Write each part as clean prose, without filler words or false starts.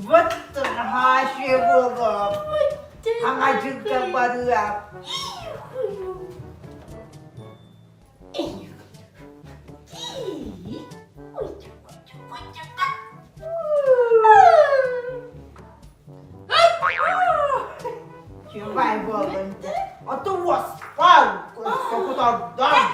Вот буолуом. Хаҥачыкка барыам. Чувай буоллун. А то уоспал, кутардан.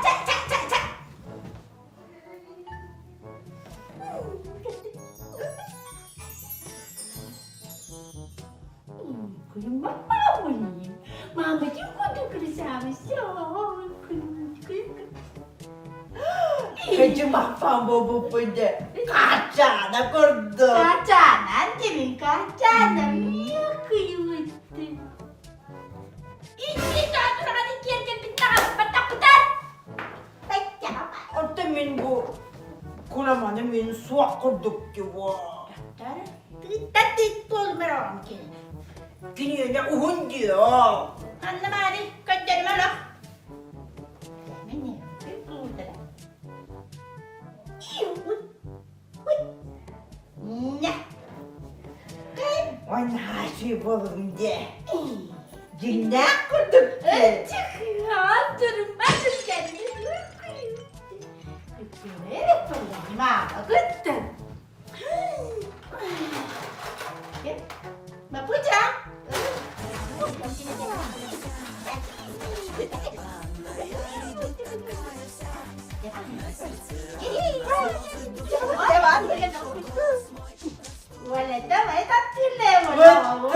Кыдьымаппан буолбуппун дьэ, Качаана курдук. Качаанан димин, качаана кыйыбытты. Икки таатураҕаны киэргэппит таҕаспатахпытар. Оттон мин бу кураманы мин суох курдук буо. Киниэнэ уһун дио. Ханна баары көрдөрүмэ олох. Ой, наһаа буолугум дии. Дьиҥнээх курдук дии.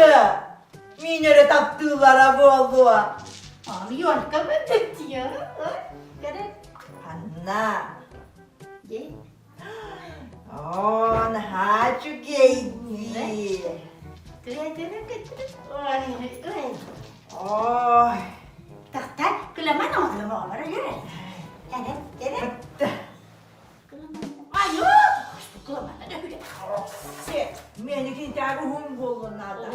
Бытты! Мин эрэ таптыыллара буолуо. Анна. Оо, наһаа үчүгэй дии. Ой. Бытты. Миэники таар уһун буолуон наада.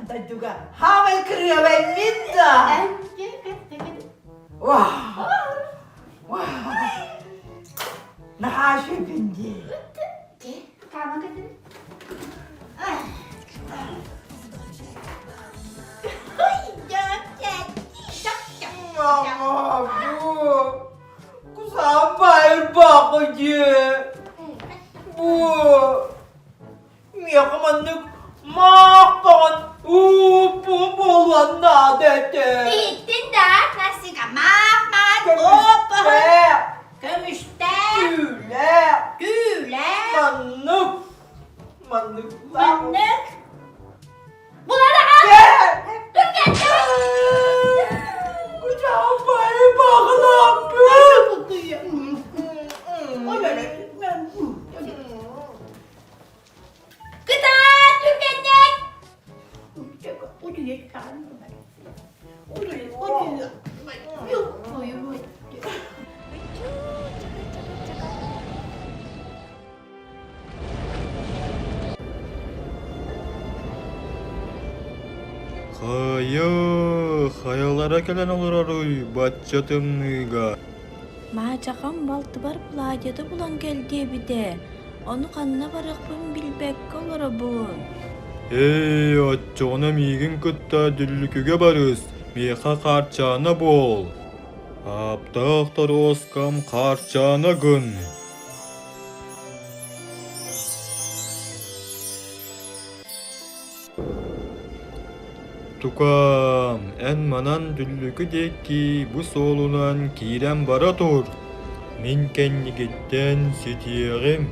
Дойдуга хаамай кырыабай мин да. Вау! Вау! Наһаа үчүгэй дии. Мама, бу кусаабай баҕайы. Бу миэхэ маннык маах баҕан уу-бу буолуон наада этэ. Ииттин да, Настенька, маах-маах, Көмүстээх, көмүстээх, түүлээх, түүлээх, маннык, маннык, маннык. Булар Кучаабай баҕалааппыт. Кытаат түргэнник! Хайа, хайалара кэлэн олороруй бачча тымныыга? Маачахам балтыбар платьета булан кэл диэбитэ, ону ханна барыахпын билбэккэ олоробун. Ээ, оччоҕуна миигин кытта Дүллүкүгэ барыс, миэхэ хаарчаана буол. Аптаах торуоскам хаарчаана гын. Тукаам, эн манан Дүллүкү диэки бу суолунан киирэн бара тур, мин кэннигиттэн ситиэҕим.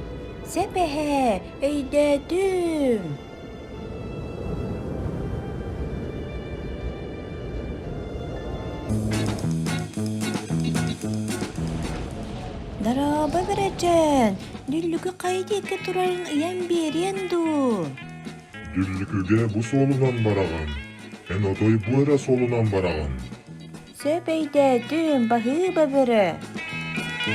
Сөп эһээ, өйдөөтүм. Дорообо, бэрэчээн, Дүллүкү хайа диэки турарын ыйан биэриэн дуу? Дүллүкүгэ бу суолунан бараҕын, эн отой бу эрэ суолунан бараҕын. Сөп өйдөөтүм, баһыыба бөрө. Ой,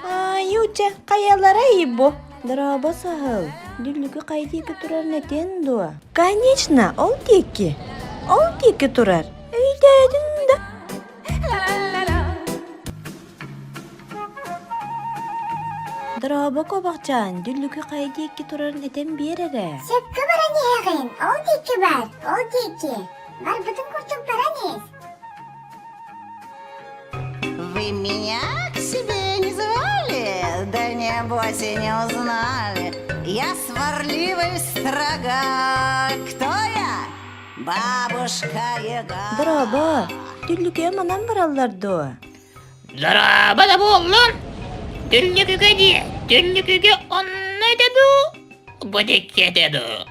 Аютя, хайалара бу? Дорообо саһыл, Дүллүкү хайа диэки турарын этиэн дуо? Конечно, ол диэки. Ол диэки турар. Өйдөөтүн да. Дорообо куобахчаан, Дүллүкү хайа диэки турарын этэн биэр эрэ. Сөпкө баран иһэҕин, ол диэки бар, ол диэки. Барбытын курдук баран ис. Вы меня к себе не звали, да небось и не узнали. Я сварливый строга. Кто я? Бабушка Яга. Дорообо, Дүллүкү манан бараллар дуо? Дорообо да буоллун! Түннүкүгэ дии, түннүкүгэ онно этэ дуу, бу диэки этэ дуу.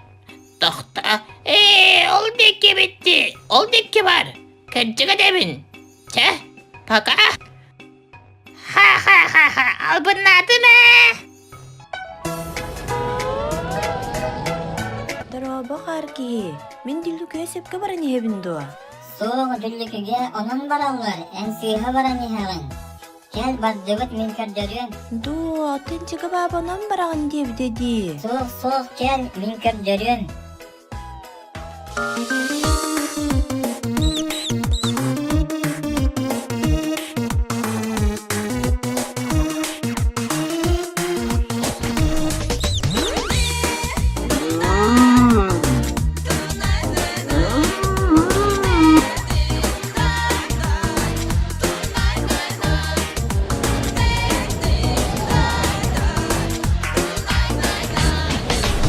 Тохто, ээ, ол диэки эбитти, ол диэки бар. Кырдьык этэбин. Чэ, пока. Ха-ха-ха-ха, албыннаатым ээ! Дорообо хаар киһи, мин Дүллүкүгэ сөпкө баран иһэбин дуо? Суох, Дүллүкүгэ онон бараллар, эн сыыһа баран иһэҕин. Кэл, бардыбыт, мин көрдөрүөм. Дуо, тынчыга баабанан бараҕын диэбитэ дии. Суох, суох, кэл, мин көрдөрүөм.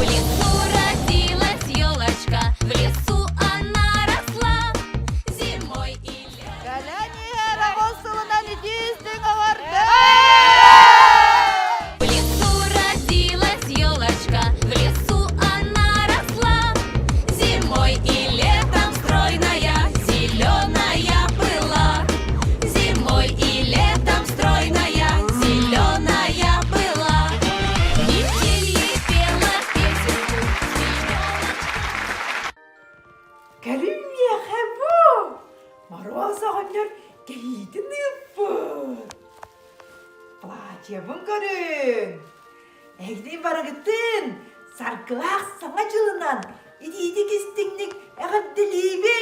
В лесу родилась елочка, в лесу она росла. Зимой и В лесу родилась елочка, в лесу она росла. Зимой и летом стройная, зеленая была. Зимой и летом стройная, зеленая была. Метель ей пела песенку, Кэлин миэхэ бу! Моруос оҕонньор кэһиитин ыыппыт. Платьебын көрүҥ! Эһигини барыгытын саргылаах саҥа дьылынан итиитик истиҥник эҕэрдэлиибин!